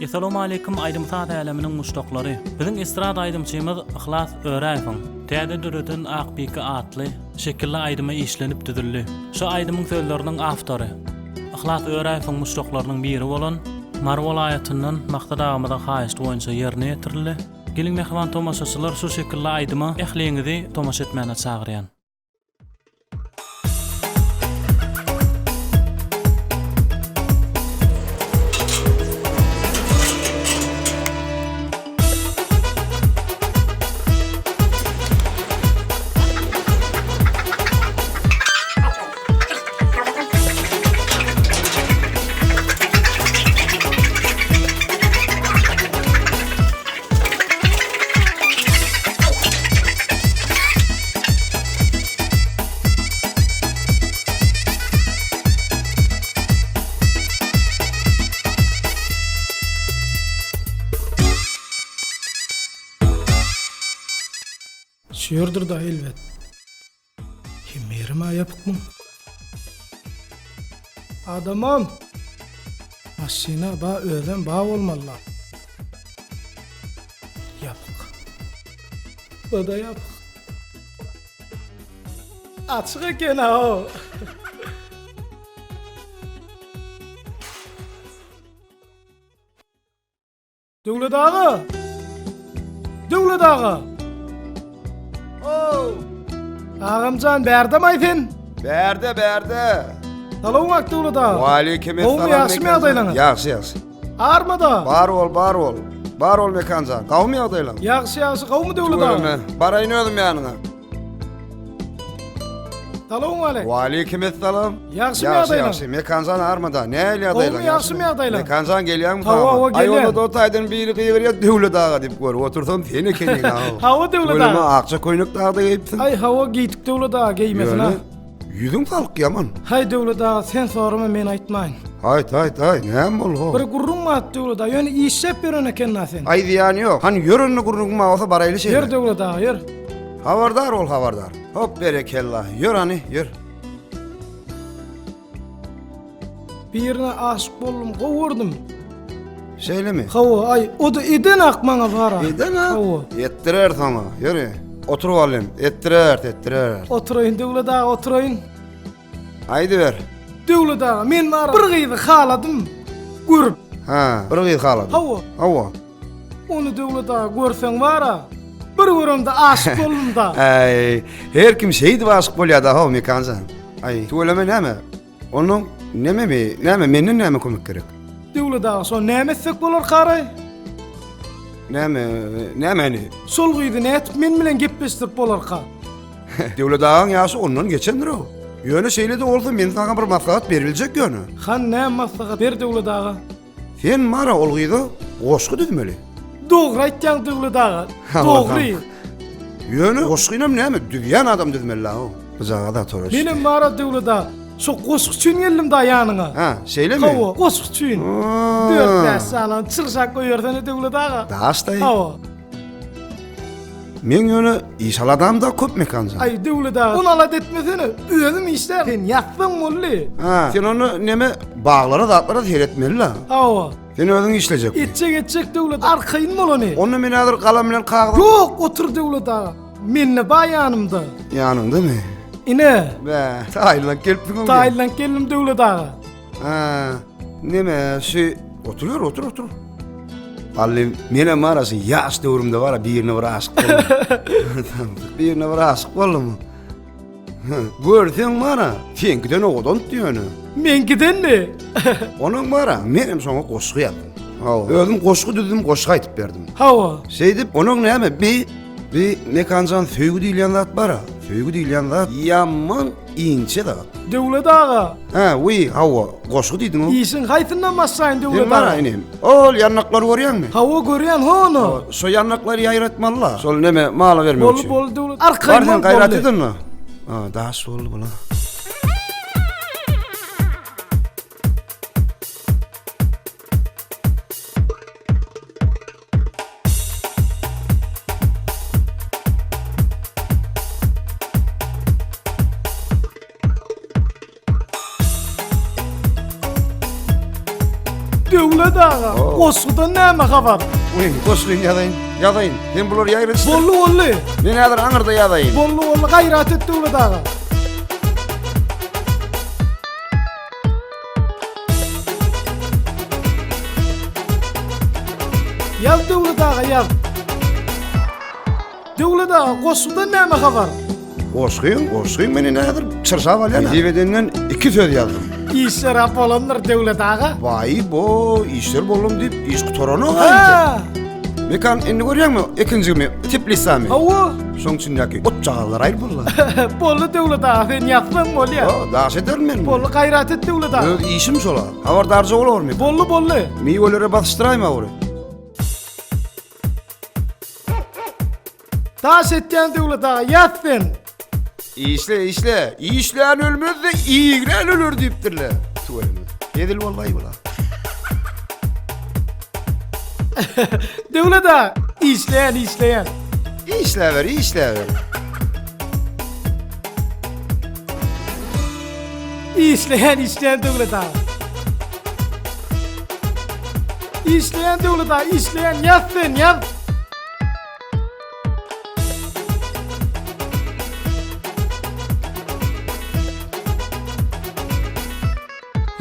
Essalawmaleýkim aýdym-saz äleminiň muşdaklary! Biziň estrada aýdymçymyz Yhlas Öräýewiň täze döreden Akbike atly şekilli aýdymy işlenip düzüldi. Şu aýdymyň sözleriniň awtory, Yhlas Öräýewiň muşdaklarynyň biri bolan Mary welaýatyndan Maksat agamyzyň haýyşty boýunça ýerine ýetirildi. Geliň mähriban tomaşaçylar şu şekilli aýdyma ähliňizi tomaşa etmäne çagyrýan. Şu ýerdir-da elbet. Hemme ýerem-ä ýapykmyň? Adamam! Maşyna ba özem ba bolmaly-la. Ýapyk. Bu-da ýapyk. Açyk eken-a-ow. Döwlet aga! Döwlet aga! Ow! Agamjan bärdemaý sen? Bärde, bärde. Salowmak Döwlet aga. Waleýkim esselam. Gowmy ýagşymy ýagdaýlaryňyz? Ýagşy, ýagşy. Armada. Bar bol, bar bol. Bar bol Mekanjan. Gowmy ýagdaýlaň? Ýagşy, ýagşy. Gowmy Döwlet aga? Baraýyn özüm ýanyňa. Salowmalik. Waleýkim essalam. Ýagşymy ýagdaýlaň? Ýagşy, Mekanjan armada. Nähili ýagdaýlaň? Gowmy, ýagşymy ýagdaýlaň? Mekanjan gelýäňmi Hawa, hawa, Aý, gelýän. onda o taýdan biri gygyrýar, Döwlet aga diýip görüp otursam, sen ekeniň ha. Hawa, Döwlet aga. Tüweleme, akja köýnek dagda geýipsiň. Aý, hawa, geýdik Döwlet aga, geýmesin ha. Ýöne ýüzüň salyk ýaman. Haý, Döwlet aga, sen sorama, men aýtmaýyn. Aýt, aýt, aý, näme boldy ho? Bir gürrüň bar, Döwlet aga, ýöne işläp ýören eken-dä sen. Aý, zyýany ýok. Hany, ýör onda gürrüňiň bar bolsa baraýly şeýle. Ýör, Döwlet aga, ýör. Habardar bol, habardar. Hop, berekella. Ýör hany, ýör. Birine aşyk boldum, gowy gördüm. Şeýlemi? Hawa, aý, o-da edenak maňa bara. Edenak? Hawa. Etdirer saňa. Ýöri. Otur balym. Etdirer, etdirer. Oturaýyn Döwlet aga, oturaýyn. Aýdyber. Döwlet aga, men bara bir gyzy haladym. Görüp. Ha, bir gyz haladym. Hawa. Hawa. Ony Döwlet aga görseň bara, bir göremde aşyk boldum-da. Äý, her kim şeýdip aşyk bolýar-da, how, Mekanjan. Aý, tüweleme näme? Onnoň nememi, näme, menden näme kömek gerek? Döwlet aga, şony näme etsek bolar karaý? Näme, nämäni? Şol gyzy nädip men bilen gepleşdirip bolarka? Döwlet agaň ýaşy ondan geçendir-ow. Ýöne şeýle-de bolsa men saňa bir maslahat beribiljek ýöne. Han, näme maslahat ber Döwlet aga? Sen mara ol gyza goşgy düzmeli. Dogry aýtýaň Döwlet aga. Dogry. Ýöne goşgynam näme düzýän adam düzmeli la o. Gyjaga da tora. Menem mara Döwlet aga. Şo goşgy üçin geldim da ýanyňa. Ha, şeýlemi? Hawa, goşgy üçin. 4-5 sany çyrşak goýarsana Döwlet aga. Daş daýy. Hawa. Meň ýöne iş aladam da köp Mekanjan. Aý Döwlet aga, ony alada etmesene. Özüm işlärin. Sen ýatsaň boldy. Ha, sen ony neme baglara zatlara seretmeli la. Hawa. Sen özüň işlejek. Etjek etjek Döwlet arkaýyn bol ony. Onda men häzir galam bilen kagyz Ýok, otur Döwlet aga. Mende bar ýanymda. Ýanyňdamy? Ine. Bä, taýynlanyp gelipsiň. Taýynlanyp geldim Döwlet aga. Ha, neme şu otur ýör, otur, otur. Bally, menem bar şu ýaş döwrümde bar birine bir aşyk boldum. Birine bir aşyk boldum. Görseň bara, seňkiden owadan diýeni. Meňkidenmi? Onuň bara, menem şoňa goşgy ýazdym. Hawa. Özüm goşgy düzdüm, goşgy aýdyp berdim. Hawa. Şeýdip, onuň näme bi bi Mekanjan söýgi diýilýän zat bara. Söýgi diýilýän zat ýaman inçe zat. Döwlet aga. Hä, wiý, hawa, goşgy diýdiň-ow. Işiň haýsyndan başlaýyn Döwlet aga? Sen bar-a inim, ol ýannaklary görýäňmi? Hawa, görýän, ho-ony. Şo ýannaklary ýaýratmaly-la. Şol neme, mala bermek Boldy, üçin. boldy Döwlet. Arkaýyn Bar sen bol, gaýrat boldy. et onda. A, daş boldy bula. Döwlet aga, goşgudan näme habar? Uý, goşgyny ýazaýyn, ýazaýyn. Sen bulary ýaýradyşdyr. Boldy, boldy. Men häzir aňyrda ýazaýyn. Boldy, boldy, gaýrat et Döwlet aga. Ýaz Döwlet aga, ýaz. Döwlet aga, goşgudan näme habar? Goşgyň, goşgyň men indi häzir çyrşap alýan. Nesip edenden iki söz ýazdym. Işler-ä bolandyr Döwlet aga. Waý, bo, işler boldum diýip, iş gutaranok a entek. Mekan, indi görýäňmi, ekinjigimi, teplissamy? Hawa. Şoň içindäki otjagazlar aýry boldy. Boldy Döwlet aga, sen ýatsaň bolýar. Ho, daş ederin men. Boldy, gaýrat et Döwlet aga. Öz işim şola. Habardarja bolar Mekan. Boldy, boldy. Miwelere basyşdyraýma ory. Daş etýän Döwlet aga, ýat sen. Işle, işle. Işlän ölmez-de, iýgren öler diýipdirler. Tüweleme. Hezil bolgaý bula. Döwlet aga, işleýän, işleýän. Işläber, işläber. Işleýän, işleýän Döwlet aga. Işleýän Döwlet aga, işleýän, ýat sen, ýat.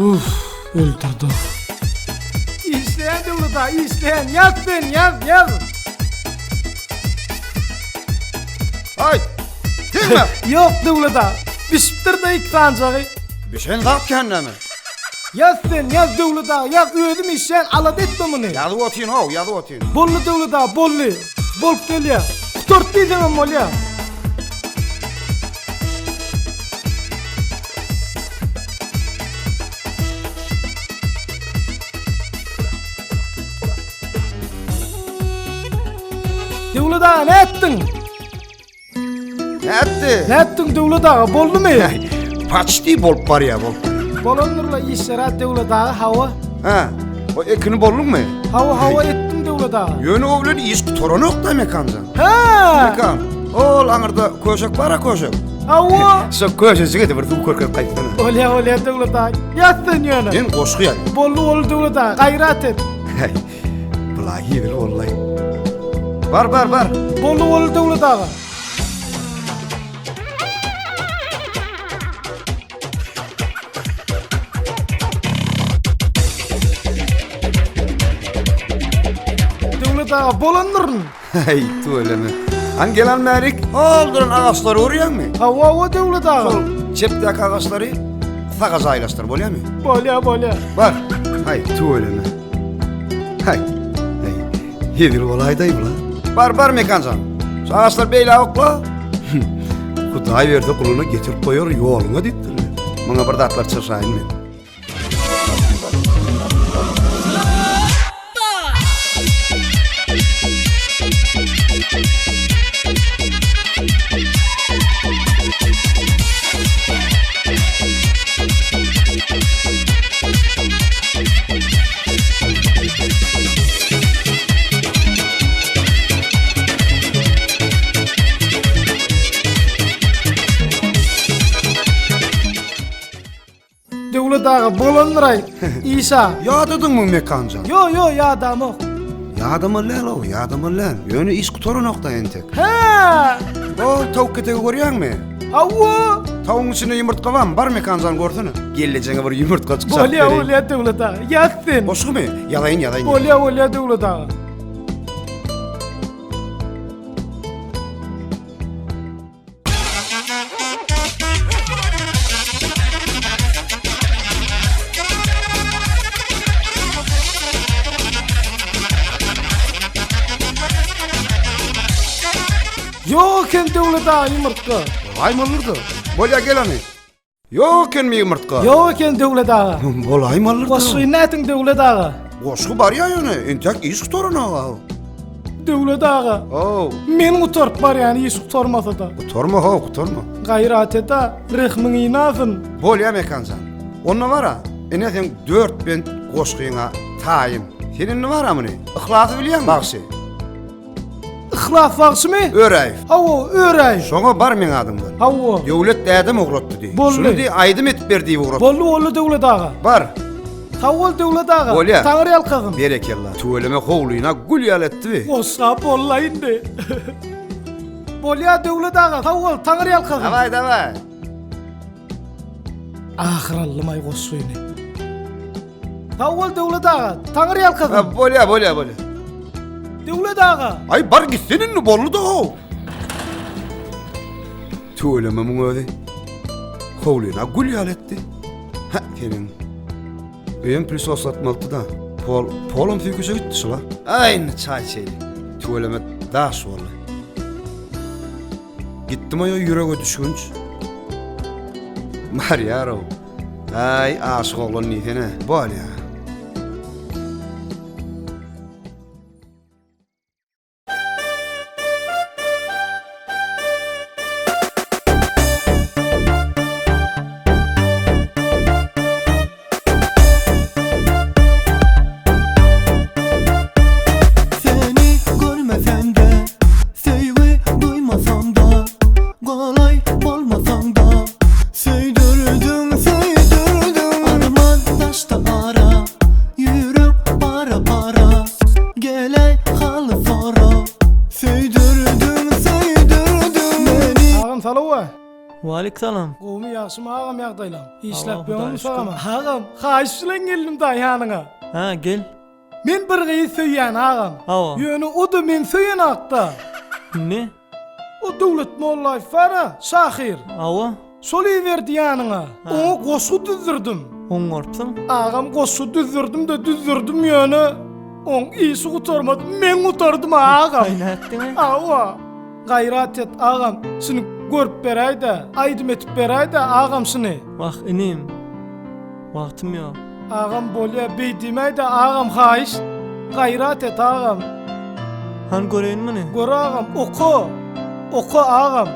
Uf, öldürdü. İşleyen Döwlet aga, işleyen. Ýaz sen, ýaz, ýaz. Aý! Degme! Ýok Döwlet aga. Bişipdir-de iki sanjagy. Bişen zat kän näme? Ýaz sen, ýaz Döwlet aga, ýaz özüm işleýän, alada etme muny. Ýazyp otyryn how, ýazyp otyryn. Boldy Döwlet aga, boldy. Bolup gelýär. Gutart diýseňem bolýar. Döwlet aga, nätdiň? Nätdi? Nätdiň Döwlet aga, boldumy? Paçti bolup barýar bolup. Bolandyrla işler Döwlet aga, hawa. Ha, o ekini bolduňmy? Hawa, hawa etdim Döwlet aga. Ýöne o bilen iş gutaranok da Mekanjan. Ha! Mekan, ol aňyrda köşek bar-a köşek. Hawa. Şo köşejige de bir suw körkezip gaýtsana. Bolýa, bolýa Döwlet aga. Ýat sen ýöne. Men goşgy ýazýan. Boldy, boldy Döwlet aga, gaýrat et. Bulaý hezil bollaý. Bar bar bar. Boldy boldy Döwlet aga. Döwlet aga bolandyryn. Hey tüweleme. Han gelen märik ol duran agaçlary görýäňmi? Hawa hawa Döwlet aga. Şol çepdäki agaçlary saga jaýlaşdyr bolýamy? Bolýa bolýa. Bar. Haý tüweleme. Haý. Haý. Hezil bolaýdaý bula. Bar bar Mekanjan. Şu agaçlar beýle okla. Hudaý berse guluna getirip goýar ýoluňa diýipdirler. Muňa bir zatlar çyrşaýyn men. Döwlet aga bolandyraý işa. Ýadadyňmy Mekanjan? Ýo ýo ýadamok. Ýadamaly däl-ow, ýadamaly däl. Ýöne iş gutaranok-da entek. Hä! O towuk ketegi görýäňmi? Hawa. Tawugyň içinde ýumurtga barmy? Bar Mekanjan görsene. Gellejeňe bir ýumurtga çykjak. Bolýa bolýa Döwlet aga. Ýaz sen. Goşgumy? Ýazaýyn ýazaýyn. Bolýa bolýa Döwlet aga. Ýok eken Döwlet aga ýumurtga. Bolaýmalydy. Bolýa gel hany. Ýok ekenmi ýumurtga? Ýok eken Döwlet aga. Bolaýmalydy. Goşgy nätdiň Döwlet aga? Goşgy barýa ýöne, entek iş gutaran aga. Döwlet aga. Ow. Men gutaryp barýan iş gutarmasa-da. Gutarma how, gutarma. Gaýrat et-a, rehmiň inasyn. Bolýa Mekanjan. Onda bar-a, ine seň dört bent goşgyňa taýyn. Sen indi bar-a muny, Yhlasy bilýäňmi bagşy? Yhlas bagşymy? Öräýew. Hawa, Öräýew. Şoňa bar meň adymdan. Hawa. Döwlet dädem ugratdy diý. Boldy. Şuny diý, aýdym edip ber diýip ugratdy. Boldy, boldy Döwlet aga. Bar. Sag bol Döwlet aga. Bolýa. Taňry ýalkasyn. Berekella. Tüweleme howlyna gül ýaly etdi bi. Goşga bolla indi. Bolýa Döwlet aga, sag bol, Taňry ýalkasyn. Daway daway. Ahyr aldym aý goşgyny. Sag bol Döwlet aga, Taňry ýalkasyn. Ha, bolýa bolýa bolýa. Döwlet aga. Aý bar gitsen indi boldy da how. Tüweleme muň özi. Howlyna gül ýaly etdi. Hä, seniň. Öýem pülsos satmalydy da. Pol, polam süýküşe gitdi şula. Aý indi çaý içeýli. Tüweleme daş boldy. Gitdim oýa ýürege düşgünç. Barýar-ow. Aý, aşyk oglan diýsene. Bolýa. Seni görmesem-de, söýgi duýmasam-da, Golaý bolmasaň-da, söýdürdiň, söýdürdiň. Arman daşda ara, ýürek para-para, Geläý haly sora, söýdürdiň, söýdürdiň meni. Agam salowa. Walik salam. Gowumy ýagşymy agam ýagdaýlaň. Işläp Hawa, ýörmüň Hudaýa şükür. sagama. Agam haýyş bilen geldim daýy ýanyňa. Hä gel. Men bir gyzy söýýän agam. Hawa. Ýöne o-da meni söýenakda. Indi? O Döwlet Mollaýew bar-a, şahyr. Hawa. Şol iberdi ýanyňa. Oňa goşgy düzdürdim. Oňarypsyň. Agam goşgy düzdürdim-de düzdürdim ýöne oň işi gutarmady. Men gutardym agam. Aý nätdiň-aý? Hawa. Gaýrat et agam, şuny görüp beräý-dä, aýdym edip beräý-dä agam şuny. Wah inim. Wagtym ýok. Agam bolýa beý diýmäýdä agam haýyşt gaýrat et agam. Hany göreýin muny. Gör agam oka oka agam.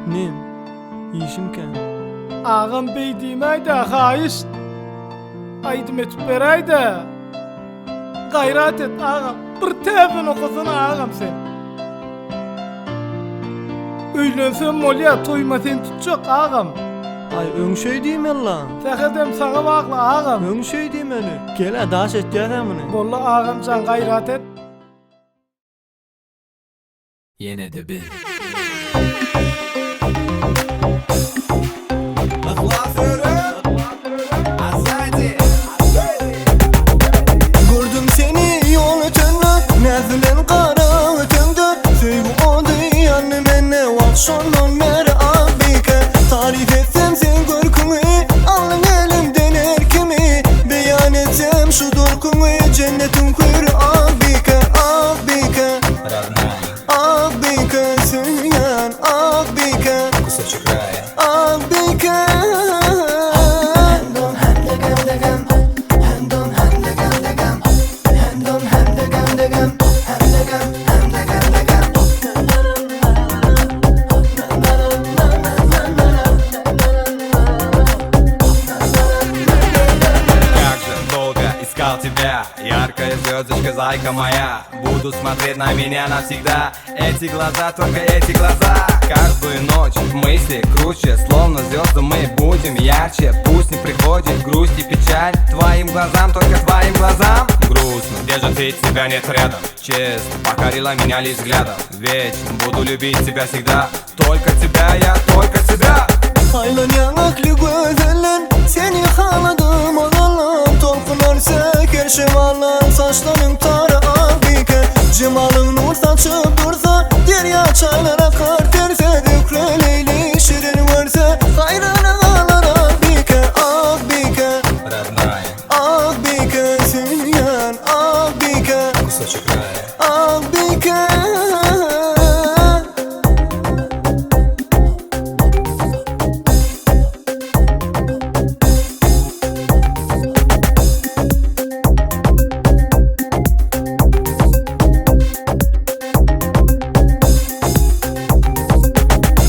Inim işim kän. Agam beý diýmäýdä haýyşt aýdym etip beräýdä gaýrat et agam bir täzeden okasana agam sen. Öýlensem bolýa toýuma seni tutjak agam. Aý öň şeý diýmeli-la. Sähedem saňa bagly agam. Öň şeý diýmeli. Gel-ä daş etýäs-ä muny. Boldy agamjan gaýrat et. Ýene-de biz. Gördüm seni ýol ötende, Näz bilen gara öteňde, Söýgi ody ýandy mende, Wah şondan bäri Akbike. Taryp etsem seň görküňi, Aldyň elimden erkimi, Beýan etsem şu durkuňy, Jennetiň hüri Akbike, Akbike. Akbike söýýän Akbike. Akbike. Как же долго искал тебя, яркая звездочка, зайка моя Буду смотреть на меня навсегда Эти глаза, только эти глаза Каждую ночь мысли круче Словно звезды мы будем ярче Пусть не приходит грусть и печаль Твоим глазам, только твоим глазам Грустно, где же ты, тебя нет рядом Честно, покорила меня лишь взглядом Вечно буду любить тебя всегда Только тебя, я только тебя Aýlan ýaňakly gözeller Seni haladym ozallam Tolkun örse ker şemallam Saçlaryň tary Akbike Jemalyň nur saçyp dursa Derýa çaýlar akar terse Zöhre Leýli şirin görse Haýrana galar Akbike Akbike Родная, Akbike söýýän Akbike кусочек рая Akbike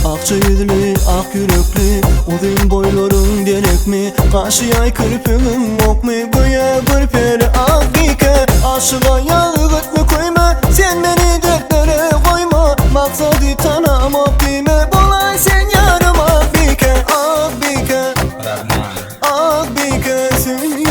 Akja ýüzli, ak ýürekli, uzyn boýlaryň gerekmi? Gaşy ýaý kirpigiň okmy? Göýä bir peri Akbike. Aşyga ýazyk etme köýme, sen meni dertlere goýma. Maksady tanamok diýme, bolaý sen ýarym Akbike, Akbike. Родная, Akbike söýýän.